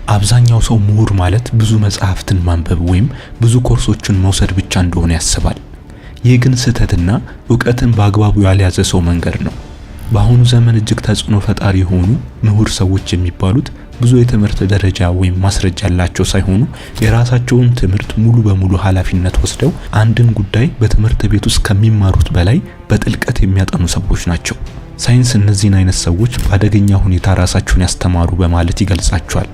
አብዛኛው ሰው ምሁር ማለት ብዙ መጽሐፍትን ማንበብ ወይም ብዙ ኮርሶችን መውሰድ ብቻ እንደሆነ ያስባል። ይህ ግን ስህተትና እውቀትን በአግባቡ ያልያዘ ሰው መንገድ ነው። በአሁኑ ዘመን እጅግ ተጽዕኖ ፈጣሪ የሆኑ ምሁር ሰዎች የሚባሉት ብዙ የትምህርት ደረጃ ወይም ማስረጃ ያላቸው ሳይሆኑ የራሳቸውን ትምህርት ሙሉ በሙሉ ኃላፊነት ወስደው አንድን ጉዳይ በትምህርት ቤት ውስጥ ከሚማሩት በላይ በጥልቀት የሚያጠኑ ሰዎች ናቸው። ሳይንስ እነዚህን አይነት ሰዎች በአደገኛ ሁኔታ ራሳቸውን ያስተማሩ በማለት ይገልጻቸዋል።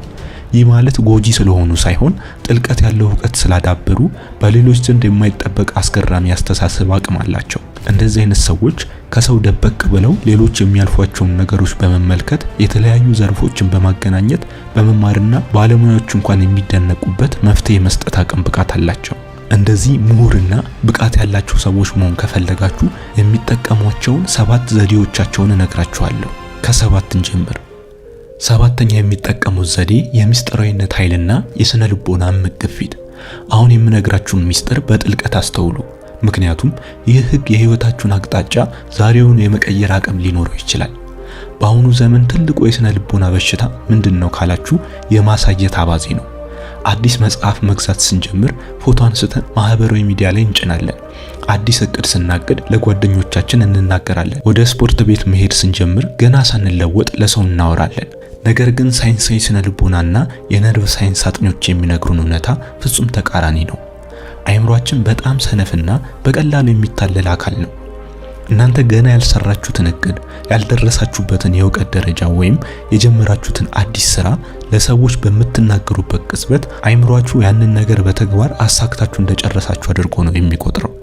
ይህ ማለት ጎጂ ስለሆኑ ሳይሆን ጥልቀት ያለው እውቀት ስላዳበሩ በሌሎች ዘንድ የማይጠበቅ አስገራሚ አስተሳሰብ አቅም አላቸው። እንደዚህ አይነት ሰዎች ከሰው ደበቅ ብለው ሌሎች የሚያልፏቸውን ነገሮች በመመልከት፣ የተለያዩ ዘርፎችን በማገናኘት በመማርና ባለሙያዎች እንኳን የሚደነቁበት መፍትሄ መስጠት አቅም ብቃት አላቸው። እንደዚህ ምሁርና ብቃት ያላቸው ሰዎች መሆን ከፈለጋችሁ የሚጠቀሟቸውን ሰባት ዘዴዎቻቸውን እነግራችኋለሁ። ከሰባት እንጀምር። ሰባተኛ የሚጠቀሙት ዘዴ የሚስጥራዊነት ኃይልና የስነ ልቦና እምቅ ግፊት። አሁን የምነግራችሁን ሚስጥር በጥልቀት አስተውሉ። ምክንያቱም ይህ ህግ የህይወታችሁን አቅጣጫ ዛሬውን የመቀየር አቅም ሊኖረው ይችላል። በአሁኑ ዘመን ትልቁ የስነ ልቦና በሽታ ምንድን ነው ካላችሁ የማሳየት አባዜ ነው። አዲስ መጽሐፍ መግዛት ስንጀምር ፎቶ አንስተን ማህበራዊ ሚዲያ ላይ እንጭናለን። አዲስ እቅድ ስናቅድ ለጓደኞቻችን እንናገራለን። ወደ ስፖርት ቤት መሄድ ስንጀምር ገና ሳንለወጥ ለሰው እናወራለን። ነገር ግን ሳይንሳዊ ስነ ልቦናና የነርቭ ሳይንስ አጥኚዎች የሚነግሩን እውነታ ፍጹም ተቃራኒ ነው። አይምሯችን በጣም ሰነፍና በቀላሉ የሚታለል አካል ነው። እናንተ ገና ያልሰራችሁትን እቅድ፣ ያልደረሳችሁበትን የእውቀት ደረጃ ወይም የጀመራችሁትን አዲስ ስራ ለሰዎች በምትናገሩበት ቅጽበት አይምሯችሁ ያንን ነገር በተግባር አሳክታችሁ እንደጨረሳችሁ አድርጎ ነው የሚቆጥረው።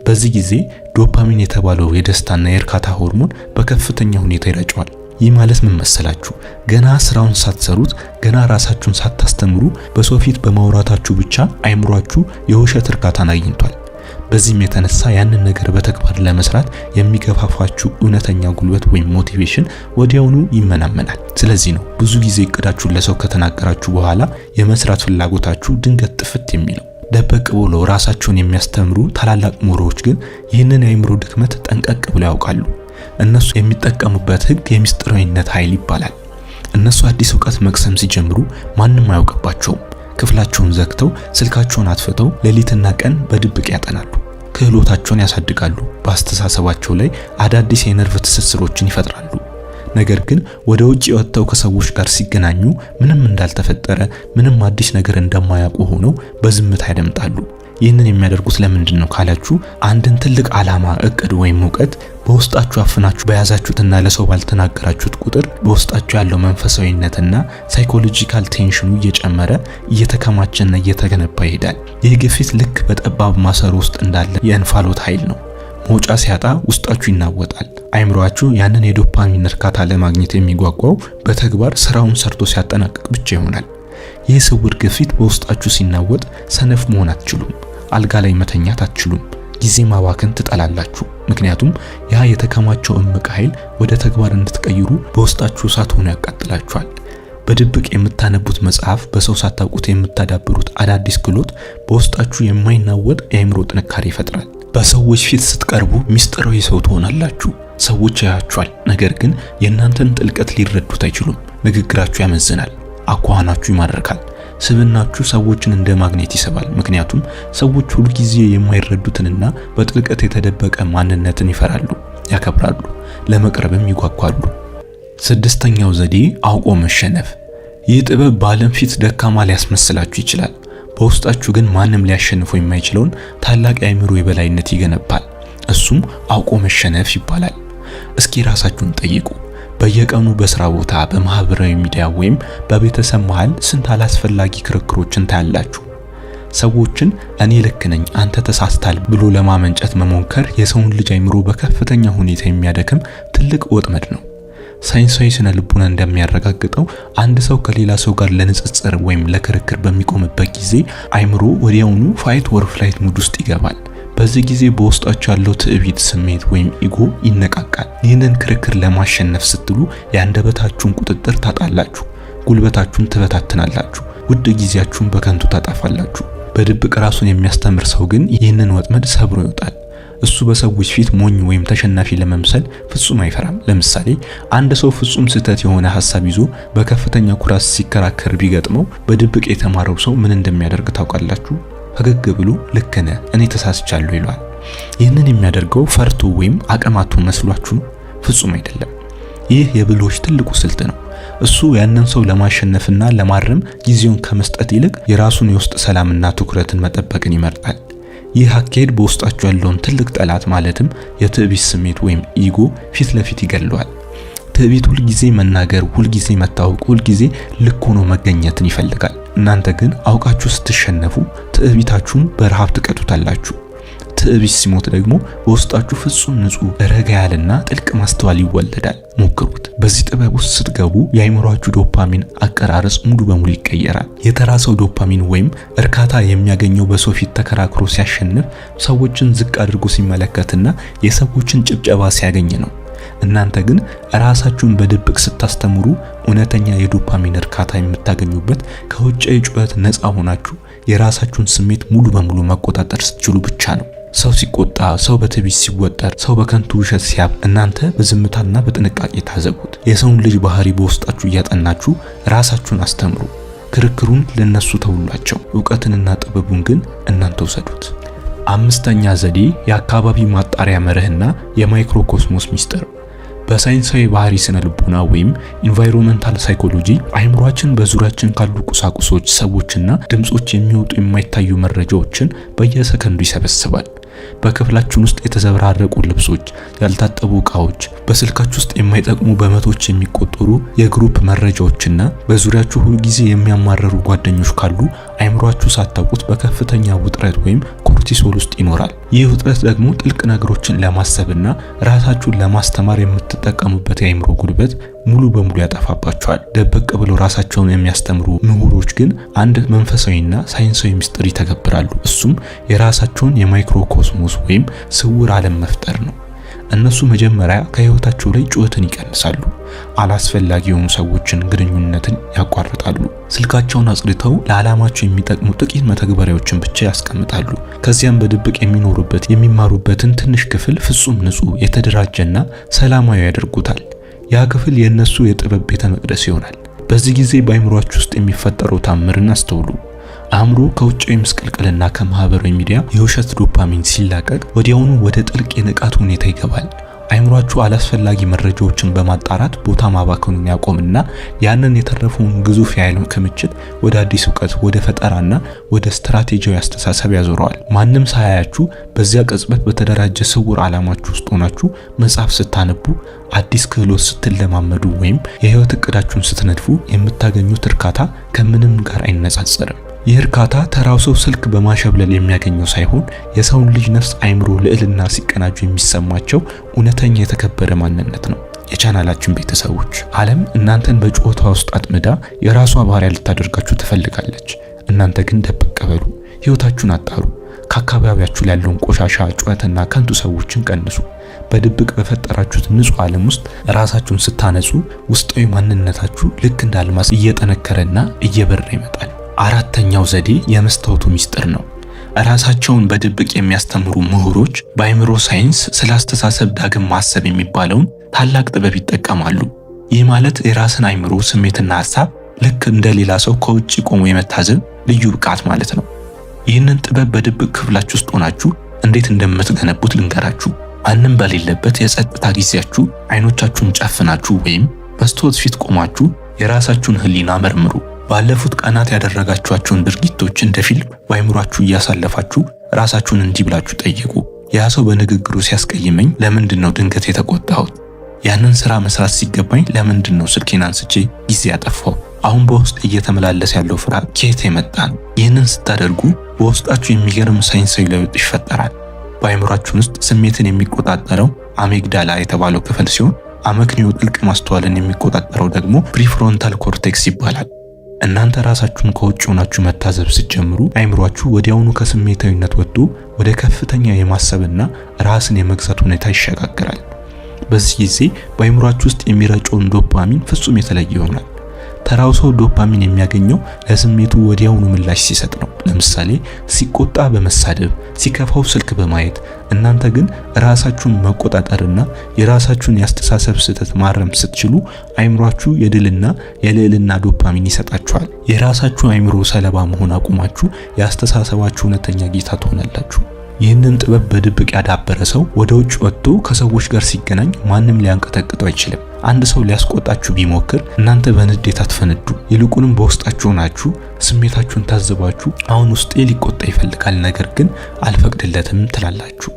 በዚህ ጊዜ ዶፓሚን የተባለው የደስታና የእርካታ ሆርሞን በከፍተኛ ሁኔታ ይረጨዋል። ይህ ማለት ምን መሰላችሁ? ገና ስራውን ሳትሰሩት፣ ገና ራሳችሁን ሳታስተምሩ በሰው ፊት በማውራታችሁ ብቻ አይምሯችሁ የውሸት እርካታን አግኝቷል። በዚህም የተነሳ ያንን ነገር በተግባር ለመስራት የሚገፋፋችሁ እውነተኛ ጉልበት ወይም motivation ወዲያውኑ ይመናመናል። ስለዚህ ነው ብዙ ጊዜ እቅዳችሁን ለሰው ከተናገራችሁ በኋላ የመስራት ፍላጎታችሁ ድንገት ጥፍት የሚለው። ደበቅ ብሎ ራሳቸውን የሚያስተምሩ ታላላቅ ምሁሮች ግን ይህንን የአእምሮ ድክመት ጠንቀቅ ብለው ያውቃሉ። እነሱ የሚጠቀሙበት ህግ የሚስጥራዊነት ኃይል ይባላል። እነሱ አዲስ እውቀት መቅሰም ሲጀምሩ ማንም አያውቅባቸውም። ክፍላቸውን ዘግተው፣ ስልካቸውን አጥፍተው ሌሊትና ቀን በድብቅ ያጠናሉ። ክህሎታቸውን ያሳድጋሉ። በአስተሳሰባቸው ላይ አዳዲስ የነርቭ ትስስሮችን ይፈጥራሉ። ነገር ግን ወደ ውጭ ወጥተው ከሰዎች ጋር ሲገናኙ ምንም እንዳልተፈጠረ፣ ምንም አዲስ ነገር እንደማያውቁ ሆነው በዝምታ ያደምጣሉ። ይህንን የሚያደርጉት ለምንድን ነው ካላችሁ አንድን ትልቅ ዓላማ፣ እቅድ ወይም እውቀት በውስጣችሁ አፍናችሁ በያዛችሁትና ለሰው ባልተናገራችሁት ቁጥር በውስጣችሁ ያለው መንፈሳዊነትና psychological tension ኑ እየጨመረ፣ እየተከማቸና እየተገነባ ይሄዳል። ይህ ግፊት ልክ በጠባብ ማሰሮ ውስጥ እንዳለ የእንፋሎት ኃይል ነው። መውጫ ሲያጣ ውስጣችሁ ይናወጣል። አይምሯችሁ ያንን የዶፓሚን እርካታ ለማግኘት የሚጓጓው በተግባር ስራውን ሰርቶ ሲያጠናቅቅ ብቻ ይሆናል። ይህ ስውር ግፊት በውስጣችሁ ሲናወጥ ሰነፍ መሆን አትችሉም። አልጋ ላይ መተኛት አትችሉም። ጊዜ ማባከን ትጠላላችሁ። ምክንያቱም ያ የተከማቸው እምቅ ኃይል ወደ ተግባር እንድትቀይሩ በውስጣችሁ እሳት ሆኖ ያቃጥላችኋል። በድብቅ የምታነቡት መጽሐፍ፣ በሰው ሳታውቁት የምታዳብሩት አዳዲስ ክህሎት በውስጣችሁ የማይናወጥ የአእምሮ ጥንካሬ ይፈጥራል። በሰዎች ፊት ስትቀርቡ ሚስጥራዊ ሰው ትሆናላችሁ። ሰዎች ያያችኋል፣ ነገር ግን የእናንተን ጥልቀት ሊረዱት አይችሉም። ንግግራችሁ ያመዝናል፣ አኳኋናችሁ ይማርካል። ስብዕናችሁ ሰዎችን እንደ ማግኔት ይስባል። ምክንያቱም ሰዎች ሁልጊዜ የማይረዱትንና በጥልቀት የተደበቀ ማንነትን ይፈራሉ፣ ያከብራሉ፣ ለመቅረብም ይጓጓሉ። ስድስተኛው ዘዴ አውቆ መሸነፍ። ይህ ጥበብ በዓለም ፊት ደካማ ሊያስመስላችሁ ይችላል። በውስጣችሁ ግን ማንም ሊያሸንፈው የማይችለውን ታላቅ የአእምሮ የበላይነት ይገነባል። እሱም አውቆ መሸነፍ ይባላል። እስኪ ራሳችሁን ጠይቁ። በየቀኑ በስራ ቦታ፣ በማህበራዊ ሚዲያ ወይም በቤተሰብ መሃል ስንት አላስፈላጊ ክርክሮችን ታያላችሁ? ሰዎችን እኔ ልክ ነኝ፣ አንተ ተሳስተሃል ብሎ ለማመንጨት መሞከር የሰውን ልጅ አይምሮ በከፍተኛ ሁኔታ የሚያደክም ትልቅ ወጥመድ ነው። ሳይንሳዊ ስነ ልቦና እንደሚያረጋግጠው አንድ ሰው ከሌላ ሰው ጋር ለንጽጽር ወይም ለክርክር በሚቆምበት ጊዜ አይምሮ ወዲያውኑ fight or flight mode ውስጥ ይገባል። በዚህ ጊዜ በውስጣችሁ ያለው ትዕቢት ስሜት ወይም ego ይነቃቃል። ይህንን ክርክር ለማሸነፍ ስትሉ የአንደበታችሁን ቁጥጥር ታጣላችሁ፣ ጉልበታችሁን ትበታትናላችሁ፣ ውድ ጊዜያችሁን በከንቱ ታጠፋላችሁ። በድብቅ ራሱን የሚያስተምር ሰው ግን ይህንን ወጥመድ ሰብሮ ይወጣል። እሱ በሰዎች ፊት ሞኝ ወይም ተሸናፊ ለመምሰል ፍጹም አይፈራም። ለምሳሌ አንድ ሰው ፍጹም ስህተት የሆነ ሐሳብ ይዞ በከፍተኛ ኩራት ሲከራከር ቢገጥመው በድብቅ የተማረው ሰው ምን እንደሚያደርግ ታውቃላችሁ? ፈገግ ብሎ ልክ ነህ፣ እኔ ተሳስቻለሁ ይለዋል። ይህንን የሚያደርገው ፈርቶ ወይም አቅም አጥቶ መስሏችሁ? ፍጹም አይደለም። ይህ የብልሆች ትልቁ ስልት ነው። እሱ ያንን ሰው ለማሸነፍና ለማረም ጊዜውን ከመስጠት ይልቅ የራሱን የውስጥ ሰላምና ትኩረትን መጠበቅን ይመርጣል። ይህ አካሄድ በውስጣችሁ ያለውን ትልቅ ጠላት ማለትም የትዕቢት ስሜት ወይም ego ፊት ለፊት ይገለዋል። ትዕቢት ሁልጊዜ መናገር፣ ሁልጊዜ መታወቅ፣ ሁልጊዜ ልክ ሆኖ መገኘትን ይፈልጋል። እናንተ ግን አውቃችሁ ስትሸነፉ ትዕቢታችሁን በረሃብ ትቀጡታላችሁ። ትዕቢት ሲሞት ደግሞ በውስጣችሁ ፍጹም ንጹህ፣ ረጋ ያለና ጥልቅ ማስተዋል ይወለዳል። ሞክሩት። በዚህ ጥበብ ውስጥ ስትገቡ የአይምሯችሁ ዶፓሚን አቀራረጽ ሙሉ በሙሉ ይቀየራል። የተራ ሰው ዶፓሚን ወይም እርካታ የሚያገኘው በሰው ፊት ተከራክሮ ሲያሸንፍ፣ ሰዎችን ዝቅ አድርጎ ሲመለከትና የሰዎችን ጭብጨባ ሲያገኝ ነው። እናንተ ግን ራሳችሁን በድብቅ ስታስተምሩ እውነተኛ የዶፓሚን እርካታ የምታገኙበት ከውጫዊ ጩኸት ነፃ ሆናችሁ የራሳችሁን ስሜት ሙሉ በሙሉ መቆጣጠር ስትችሉ ብቻ ነው። ሰው ሲቆጣ፣ ሰው በትዕቢት ሲወጠር፣ ሰው በከንቱ ውሸት ሲያብ እናንተ በዝምታና በጥንቃቄ ታዘቡት። የሰውን ልጅ ባህሪ በውስጣችሁ እያጠናችሁ ራሳችሁን አስተምሩ። ክርክሩን ለነሱ ተውሏቸው፣ እውቀትንና ጥበቡን ግን እናንተ ውሰዱት። አምስተኛ ዘዴ የአካባቢ ማጣሪያ መርህና የ microcosmos ሚስጥር። በሳይንሳዊ ባህሪ ስነ ልቦና ወይም environmental psychology አይምሯችን በዙሪያችን ካሉ ቁሳቁሶች፣ ሰዎችና ድምጾች የሚወጡ የማይታዩ መረጃዎችን በየሰከንዱ ይሰበስባል። በክፍላችን ውስጥ የተዘበራረቁ ልብሶች፣ ያልታጠቡ እቃዎች፣ በስልካችሁ ውስጥ የማይጠቅሙ በመቶዎች የሚቆጠሩ የ group መረጃዎችና በዙሪያችሁ ሁል ጊዜ የሚያማርሩ ጓደኞች ካሉ አይምሯችሁ ሳታውቁት በከፍተኛ ውጥረት ወይም cortisol ውስጥ ይኖራል። ይህ ውጥረት ደግሞ ጥልቅ ነገሮችን ለማሰብና ራሳችሁን ለማስተማር የምትጠቀሙበት የአይምሮ ጉልበት ሙሉ በሙሉ ያጠፋባቸዋል። ደበቅ ብለው ራሳቸውን የሚያስተምሩ ምሁሮች ግን አንድ መንፈሳዊና ሳይንሳዊ ምስጢር ይተገብራሉ። እሱም የራሳቸውን የ microcosmos ወይም ስውር ዓለም መፍጠር ነው። እነሱ መጀመሪያ ከህይወታቸው ላይ ጩኸትን ይቀንሳሉ። አላስፈላጊ የሆኑ ሰዎችን ግንኙነትን ያቋርጣሉ። ስልካቸውን አጽድተው ለዓላማቸው የሚጠቅሙ ጥቂት መተግበሪያዎችን ብቻ ያስቀምጣሉ። ከዚያም በድብቅ የሚኖሩበት የሚማሩበትን ትንሽ ክፍል ፍጹም ንጹህ፣ የተደራጀና ሰላማዊ ያደርጉታል። ያ ክፍል የእነሱ የጥበብ ቤተ መቅደስ ይሆናል። በዚህ ጊዜ በአይምሯችሁ ውስጥ የሚፈጠረው ታምርን አስተውሉ። አእምሮ ከውጫዊ ምስቅልቅልና ከማህበራዊ ሚዲያ የውሸት ዶፓሚን ሲላቀቅ ወዲያውኑ ወደ ጥልቅ የንቃት ሁኔታ ይገባል። አይምሯችሁ አላስፈላጊ መረጃዎችን በማጣራት ቦታ ማባከኑን ያቆምና ያንን የተረፈውን ግዙፍ የኃይል ክምችት ወደ አዲስ እውቀት፣ ወደ ፈጠራና ወደ ስትራቴጂያዊ አስተሳሰብ ያዞረዋል። ማንም ሳያያችሁ በዚያ ቅጽበት በተደራጀ ስውር ዓላማችሁ ውስጥ ሆናችሁ መጽሐፍ ስታነቡ፣ አዲስ ክህሎት ስትለማመዱ ወይም የህይወት እቅዳችሁን ስትነድፉ የምታገኙት እርካታ ከምንም ጋር አይነጻጸርም። ይህ እርካታ ተራው ሰው ስልክ በማሸብለል የሚያገኘው ሳይሆን የሰውን ልጅ ነፍስ፣ አይምሮ ልዕልና ሲቀናጁ የሚሰማቸው እውነተኛ የተከበረ ማንነት ነው። የቻናላችን ቤተሰቦች፣ ዓለም እናንተን በጨዋታ ውስጥ አጥምዳ የራሷ ባሪያ ልታደርጋችሁ ትፈልጋለች። እናንተ ግን ደበቅ በሉ፣ ህይወታችሁን አጣሩ። ከአካባቢያችሁ ያለውን ቆሻሻ፣ ጩኸትና ከንቱ ሰዎችን ቀንሱ። በድብቅ በፈጠራችሁት ንጹህ ዓለም ውስጥ ራሳችሁን ስታነጹ ውስጣዊ ማንነታችሁ ልክ እንደ አልማዝ እየጠነከረና እየበራ ይመጣል። አራተኛው ዘዴ የመስታወቱ ሚስጥር ነው። ራሳቸውን በድብቅ የሚያስተምሩ ምሁሮች በአእምሮ ሳይንስ ስለ አስተሳሰብ ዳግም ማሰብ የሚባለውን ታላቅ ጥበብ ይጠቀማሉ። ይህ ማለት የራስን አእምሮ ስሜትና ሀሳብ ልክ እንደ ሌላ ሰው ከውጭ ቆሞ የመታዘብ ልዩ ብቃት ማለት ነው። ይህንን ጥበብ በድብቅ ክፍላችሁ ውስጥ ሆናችሁ እንዴት እንደምትገነቡት ልንገራችሁ። ማንም በሌለበት የጸጥታ ጊዜያችሁ አይኖቻችሁን ጨፍናችሁ ወይም መስታወት ፊት ቆማችሁ የራሳችሁን ህሊና መርምሩ። ባለፉት ቀናት ያደረጋችኋቸውን ድርጊቶች እንደ ፊልም በአይምሯችሁ እያሳለፋችሁ ራሳችሁን እንዲህ ብላችሁ ጠይቁ። ያ ሰው በንግግሩ ሲያስቀይመኝ ለምንድን ነው ድንገት የተቆጣሁት? ያንን ስራ መስራት ሲገባኝ ለምንድን ነው ስልኬን አንስቼ ጊዜ ያጠፋው? አሁን በውስጥ እየተመላለሰ ያለው ፍርሃት ከየት የመጣ ነው? ይህንን ስታደርጉ በውስጣችሁ የሚገርም ሳይንሳዊ ለውጥ ይፈጠራል። በአይምሯችን ውስጥ ስሜትን የሚቆጣጠረው amygdala የተባለው ክፍል ሲሆን አመክንዮ ጥልቅ ማስተዋልን የሚቆጣጠረው ደግሞ prefrontal cortex ይባላል። እናንተ ራሳችሁን ከውጭ ሆናችሁ መታዘብ ስትጀምሩ አይምሯችሁ ወዲያውኑ ከስሜታዊነት ወጥቶ ወደ ከፍተኛ የማሰብና ራስን የመግዛት ሁኔታ ይሸጋገራል። በዚህ ጊዜ በአይምሯችሁ ውስጥ የሚረጨውን ዶፓሚን ፍጹም የተለየ ይሆናል። ተራው ሰው ዶፓሚን የሚያገኘው ለስሜቱ ወዲያውኑ ምላሽ ሲሰጥ ነው። ለምሳሌ ሲቆጣ በመሳደብ፣ ሲከፋው ስልክ በማየት። እናንተ ግን ራሳችሁን መቆጣጠርና የራሳችሁን የአስተሳሰብ ስህተት ማረም ስትችሉ አይምሯችሁ የድልና የልዕልና ዶፓሚን ይሰጣችኋል። የራሳችሁ አይምሮ ሰለባ መሆን አቁማችሁ የአስተሳሰባችሁ እውነተኛ ጌታ ትሆናላችሁ። ይህንን ጥበብ በድብቅ ያዳበረ ሰው ወደ ውጭ ወጥቶ ከሰዎች ጋር ሲገናኝ ማንም ሊያንቀጠቅጠው አይችልም። አንድ ሰው ሊያስቆጣችሁ ቢሞክር እናንተ በንዴት አትፈነዱ። ይልቁንም በውስጣችሁ ናችሁ ስሜታችሁን ታዝባችሁ አሁን ውስጤ ሊቆጣ ይፈልጋል፣ ነገር ግን አልፈቅድለትም ትላላችሁ።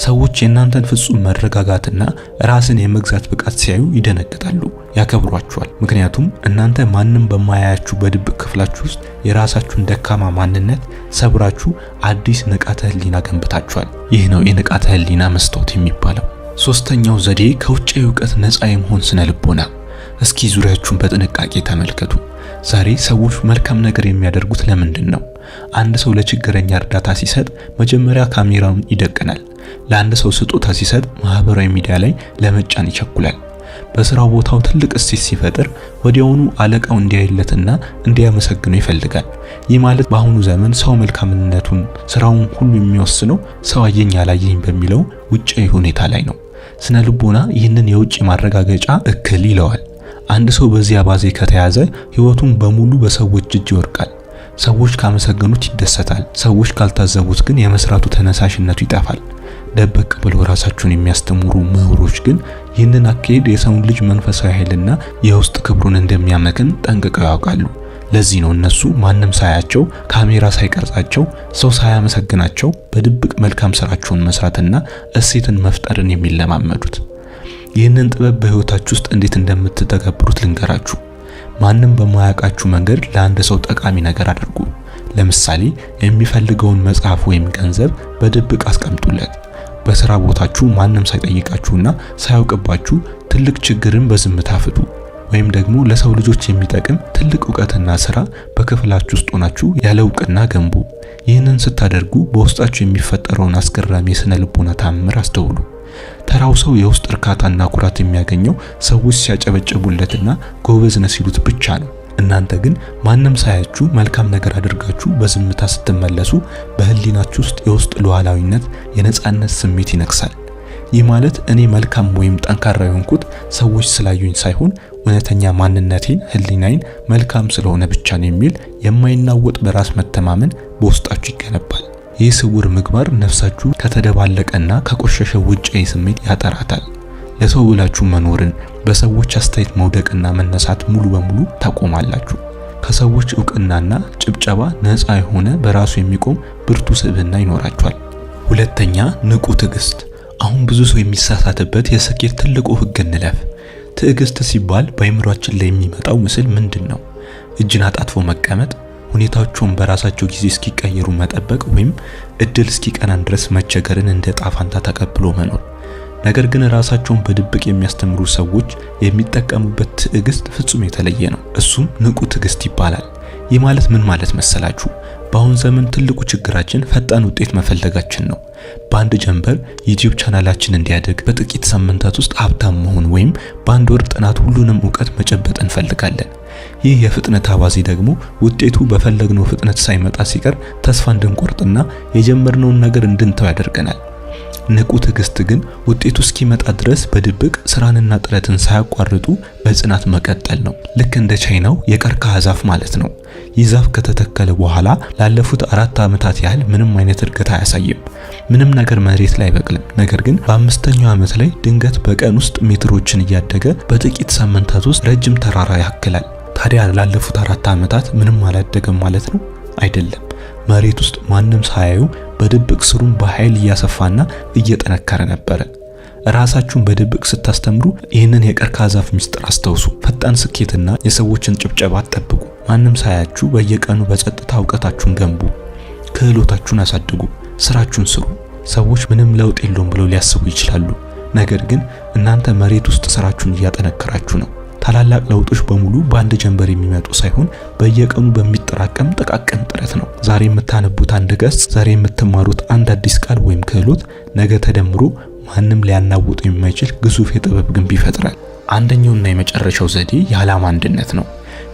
ሰዎች የእናንተን ፍጹም መረጋጋትና ራስን የመግዛት ብቃት ሲያዩ ይደነግጣሉ፣ ያከብሯችኋል። ምክንያቱም እናንተ ማንም በማያያችሁ በድብቅ ክፍላችሁ ውስጥ የራሳችሁን ደካማ ማንነት ሰብራችሁ አዲስ ንቃተ ህሊና ገንብታችኋል። ይህ ነው የንቃተ ህሊና መስታወት የሚባለው። ሶስተኛው ዘዴ ከውጫዊ እውቀት ነፃ የመሆን ስነ ልቦና። እስኪ ዙሪያችሁን በጥንቃቄ ተመልከቱ። ዛሬ ሰዎች መልካም ነገር የሚያደርጉት ለምንድን ነው? አንድ ሰው ለችግረኛ እርዳታ ሲሰጥ መጀመሪያ ካሜራውን ይደቅናል። ለአንድ ሰው ስጦታ ሲሰጥ ማህበራዊ ሚዲያ ላይ ለመጫን ይቸኩላል። በስራው ቦታው ትልቅ እሴት ሲፈጥር ወዲያውኑ አለቃው እንዲያይለትና እንዲያመሰግነው ይፈልጋል። ይህ ማለት በአሁኑ ዘመን ሰው መልካምነቱን፣ ስራውን ሁሉ የሚወስነው ሰው አየኝ አላየኝ በሚለው ውጫዊ ሁኔታ ላይ ነው። ስነ ልቦና ይህንን የውጭ ማረጋገጫ እክል ይለዋል። አንድ ሰው በዚህ አባዜ ከተያዘ ህይወቱን በሙሉ በሰዎች እጅ ይወድቃል። ሰዎች ካመሰገኑት ይደሰታል። ሰዎች ካልታዘቡት ግን የመስራቱ ተነሳሽነቱ ይጠፋል። ደበቅ ብለው ራሳቸውን የሚያስተምሩ ምሁሮች ግን ይህንን አካሄድ የሰውን ልጅ መንፈሳዊ ኃይልና የውስጥ ክብሩን እንደሚያመክን ጠንቅቀው ያውቃሉ። ለዚህ ነው እነሱ ማንም ሳያቸው፣ ካሜራ ሳይቀርጻቸው፣ ሰው ሳያመሰግናቸው በድብቅ መልካም ስራቸውን መስራትና እሴትን መፍጠርን የሚለማመዱት። ይህንን ጥበብ በህይወታችሁ ውስጥ እንዴት እንደምትተገብሩት ልንገራችሁ። ማንም በማያውቃችሁ መንገድ ለአንድ ሰው ጠቃሚ ነገር አድርጉ። ለምሳሌ የሚፈልገውን መጽሐፍ ወይም ገንዘብ በድብቅ አስቀምጡለት። በስራ ቦታችሁ ማንም ሳይጠይቃችሁና ሳያውቅባችሁ ትልቅ ችግርን በዝምታ ፍቱ። ወይም ደግሞ ለሰው ልጆች የሚጠቅም ትልቅ እውቀትና ስራ በክፍላችሁ ውስጥ ሆናችሁ ያለ እውቅና ገንቡ። ይህንን ስታደርጉ በውስጣችሁ የሚፈጠረውን አስገራሚ የስነ ልቦና ታምር አስተውሉ። ተራው ሰው የውስጥ እርካታና ኩራት የሚያገኘው ሰዎች ሲያጨበጭቡለትና ጎበዝ ነህ ሲሉት ብቻ ነው። እናንተ ግን ማንም ሳያችሁ መልካም ነገር አድርጋችሁ በዝምታ ስትመለሱ በህሊናችሁ ውስጥ የውስጥ ሉዓላዊነት፣ የነጻነት ስሜት ይነግሳል። ይህ ማለት እኔ መልካም ወይም ጠንካራ የሆንኩት ሰዎች ስላዩኝ ሳይሆን እውነተኛ ማንነቴን፣ ህሊናዬን መልካም ስለሆነ ብቻ ነው የሚል የማይናወጥ በራስ መተማመን በውስጣችሁ ይገነባል። ይህ ስውር ምግባር ነፍሳችሁ ከተደባለቀና ከቆሸሸ ውጫዊ ስሜት ያጠራታል። ለሰው ብላችሁ መኖርን፣ በሰዎች አስተያየት መውደቅና መነሳት ሙሉ በሙሉ ታቆማላችሁ። ከሰዎች እውቅናና ጭብጨባ ነፃ የሆነ በራሱ የሚቆም ብርቱ ስብዕና ይኖራችኋል። ሁለተኛ፣ ንቁ ትዕግስት። አሁን ብዙ ሰው የሚሳሳትበት የስኬት ትልቁ ህግ እንለፍ። ትዕግስት ሲባል በአእምሯችን ላይ የሚመጣው ምስል ምንድን ነው? እጅን አጣጥፎ መቀመጥ፣ ሁኔታዎችን በራሳቸው ጊዜ እስኪቀየሩ መጠበቅ፣ ወይም እድል እስኪቀናን ድረስ መቸገርን እንደ ዕጣ ፈንታ ተቀብሎ መኖር። ነገር ግን ራሳቸውን በድብቅ የሚያስተምሩ ሰዎች የሚጠቀሙበት ትዕግስት ፍጹም የተለየ ነው። እሱም ንቁ ትዕግስት ይባላል። ይህ ማለት ምን ማለት መሰላችሁ? በአሁን ዘመን ትልቁ ችግራችን ፈጣን ውጤት መፈለጋችን ነው። በአንድ ጀንበር ዩቲዩብ ቻናላችን እንዲያድግ፣ በጥቂት ሳምንታት ውስጥ ሀብታም መሆን ወይም በአንድ ወር ጥናት ሁሉንም እውቀት መጨበጥ እንፈልጋለን። ይህ የፍጥነት አባዜ ደግሞ ውጤቱ በፈለግነው ፍጥነት ሳይመጣ ሲቀር ተስፋ እንድንቆርጥና የጀመርነውን ነገር እንድንተው ያደርገናል። ንቁ ትዕግስት ግን ውጤቱ እስኪመጣ ድረስ በድብቅ ስራንና ጥረትን ሳያቋርጡ በጽናት መቀጠል ነው። ልክ እንደ ቻይናው የቀርከሃ ዛፍ ማለት ነው። ይህ ዛፍ ከተተከለ በኋላ ላለፉት 4 ዓመታት ያህል ምንም አይነት እድገት አያሳይም። ምንም ነገር መሬት ላይ አይበቅልም። ነገር ግን በ5ኛው ዓመት ላይ ድንገት በቀን ውስጥ ሜትሮችን እያደገ በጥቂት ሳምንታት ውስጥ ረጅም ተራራ ያክላል። ታዲያ ላለፉት 4 ዓመታት ምንም አላደገም ማለት ነው? አይደለም። መሬት ውስጥ ማንም ሳያዩ በድብቅ ስሩን በኃይል እያሰፋና እየጠነከረ ነበረ። ራሳችሁን በድብቅ ስታስተምሩ ይህንን የቀርከሃ ዛፍ ምስጢር አስታውሱ። ፈጣን ስኬትና የሰዎችን ጭብጨባ አትጠብቁ። ማንም ሳያችሁ በየቀኑ በጸጥታ እውቀታችሁን ገንቡ፣ ክህሎታችሁን አሳድጉ፣ ስራችሁን ስሩ። ሰዎች ምንም ለውጥ የለውም ብለው ሊያስቡ ይችላሉ። ነገር ግን እናንተ መሬት ውስጥ ስራችሁን እያጠነከራችሁ ነው። ታላላቅ ለውጦች በሙሉ በአንድ ጀንበር የሚመጡ ሳይሆን በየቀኑ በሚጠራቀም ጥቃቅን ጥረት ነው። ዛሬ የምታነቡት አንድ ገጽ፣ ዛሬ የምትማሩት አንድ አዲስ ቃል ወይም ክህሎት ነገ ተደምሮ ማንም ሊያናውጡ የማይችል ግዙፍ የጥበብ ግንብ ይፈጥራል። አንደኛውና የመጨረሻው ዘዴ የዓላማ አንድነት ነው።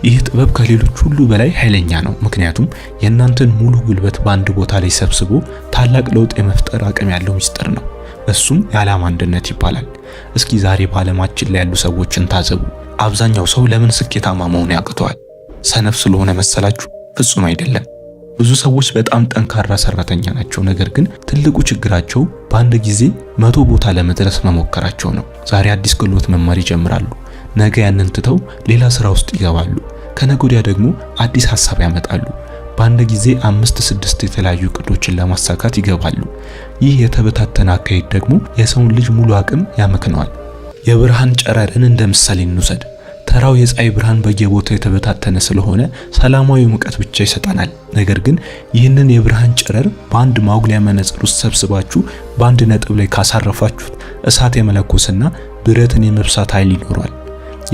ይህ ጥበብ ከሌሎች ሁሉ በላይ ኃይለኛ ነው። ምክንያቱም የእናንተን ሙሉ ጉልበት በአንድ ቦታ ላይ ሰብስቦ ታላቅ ለውጥ የመፍጠር አቅም ያለው ሚስጥር ነው። እሱም የዓላማ አንድነት ይባላል። እስኪ ዛሬ በዓለማችን ላይ ያሉ ሰዎችን ታዘቡ። አብዛኛው ሰው ለምን ስኬታማ መሆን ያቅተዋል? ሰነፍ ስለሆነ መሰላችሁ? ፍጹም አይደለም። ብዙ ሰዎች በጣም ጠንካራ ሰራተኛ ናቸው። ነገር ግን ትልቁ ችግራቸው በአንድ ጊዜ 100 ቦታ ለመድረስ መሞከራቸው ነው። ዛሬ አዲስ ክህሎት መማር ይጀምራሉ። ነገ ያንን ትተው ሌላ ስራ ውስጥ ይገባሉ። ከነገ ወዲያ ደግሞ አዲስ ሀሳብ ያመጣሉ። በአንድ ጊዜ 5፣ 6 የተለያዩ እቅዶችን ለማሳካት ይገባሉ። ይህ የተበታተነ አካሄድ ደግሞ የሰውን ልጅ ሙሉ አቅም ያመክነዋል። የብርሃን ጨረርን እንደ ምሳሌ እንውሰድ። ተራው የፀሐይ ብርሃን በየቦታው የተበታተነ ስለሆነ ሰላማዊ ሙቀት ብቻ ይሰጠናል። ነገር ግን ይህንን የብርሃን ጨረር በአንድ ማጉሊያ መነጽር ውስጥ ሰብስባችሁ በአንድ ነጥብ ላይ ካሳረፋችሁት እሳት የመለኮስና ብረትን የመብሳት ኃይል ይኖረዋል።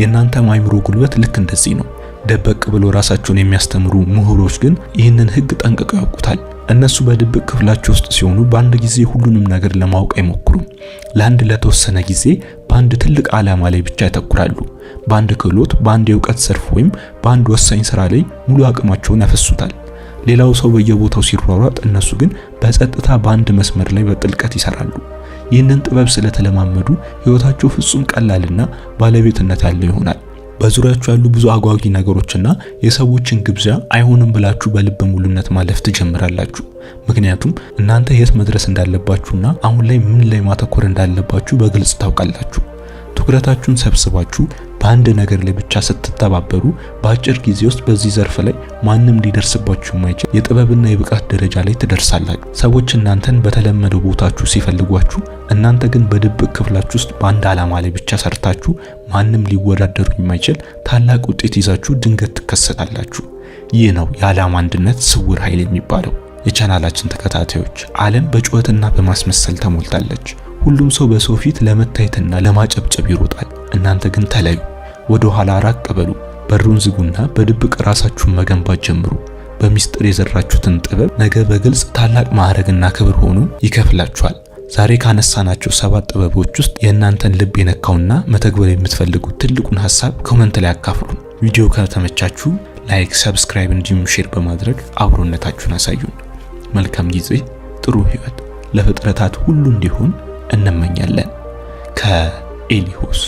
የእናንተም አይምሮ ጉልበት ልክ እንደዚህ ነው። ደበቅ ብሎ ራሳቸውን የሚያስተምሩ ምሁሮች ግን ይህንን ሕግ ጠንቅቀው ያውቁታል። እነሱ በድብቅ ክፍላቸው ውስጥ ሲሆኑ በአንድ ጊዜ ሁሉንም ነገር ለማወቅ አይሞክሩም። ለአንድ ለተወሰነ ጊዜ በአንድ ትልቅ ዓላማ ላይ ብቻ ያተኩራሉ። በአንድ ክህሎት፣ በአንድ የእውቀት ዘርፍ ወይም በአንድ ወሳኝ ስራ ላይ ሙሉ አቅማቸውን ያፈሱታል። ሌላው ሰው በየቦታው ሲሯሯጥ፣ እነሱ ግን በጸጥታ በአንድ መስመር ላይ በጥልቀት ይሰራሉ። ይህንን ጥበብ ስለተለማመዱ ህይወታቸው ፍጹም ቀላልና ባለቤትነት ያለው ይሆናል። በዙሪያችሁ ያሉ ብዙ አጓጊ ነገሮችና የሰዎችን ግብዣ አይሆንም ብላችሁ በልበ ሙሉነት ማለፍ ትጀምራላችሁ። ምክንያቱም እናንተ የት መድረስ እንዳለባችሁና አሁን ላይ ምን ላይ ማተኮር እንዳለባችሁ በግልጽ ታውቃላችሁ። ትኩረታችሁን ሰብስባችሁ በአንድ ነገር ላይ ብቻ ስትተባበሩ በአጭር ጊዜ ውስጥ በዚህ ዘርፍ ላይ ማንም ሊደርስባችሁ የማይችል የጥበብና የብቃት ደረጃ ላይ ትደርሳላችሁ። ሰዎች እናንተን በተለመደው ቦታችሁ ሲፈልጓችሁ፣ እናንተ ግን በድብቅ ክፍላችሁ ውስጥ በአንድ ዓላማ ላይ ብቻ ሰርታችሁ ማንም ሊወዳደሩ የማይችል ታላቅ ውጤት ይዛችሁ ድንገት ትከሰታላችሁ። ይህ ነው የዓላማ አንድነት ስውር ኃይል የሚባለው። የቻናላችን ተከታታዮች፣ ዓለም በጩኸትና በማስመሰል ተሞልታለች። ሁሉም ሰው በሰው ፊት ለመታየትና ለማጨብጨብ ይሮጣል። እናንተ ግን ተለዩ፣ ወደ ኋላ ራቅ በሉ። በሩን ዝጉና በድብቅ ራሳችሁን መገንባት ጀምሩ። በሚስጥር የዘራችሁትን ጥበብ ነገ በግልጽ ታላቅ ማዕረግና ክብር ሆኖ ይከፍላችኋል። ዛሬ ካነሳናቸው 7 ጥበቦች ውስጥ የእናንተን ልብ የነካውና መተግበር የምትፈልጉት ትልቁን ሀሳብ comment ላይ አካፍሉን። ቪዲዮ ከተመቻችሁ like፣ subscribe እንዲሁም share በማድረግ አብሮነታችሁን አሳዩን። መልካም ጊዜ፣ ጥሩ ህይወት ለፍጥረታት ሁሉ እንዲሆን እንመኛለን። ከኤሊሆስ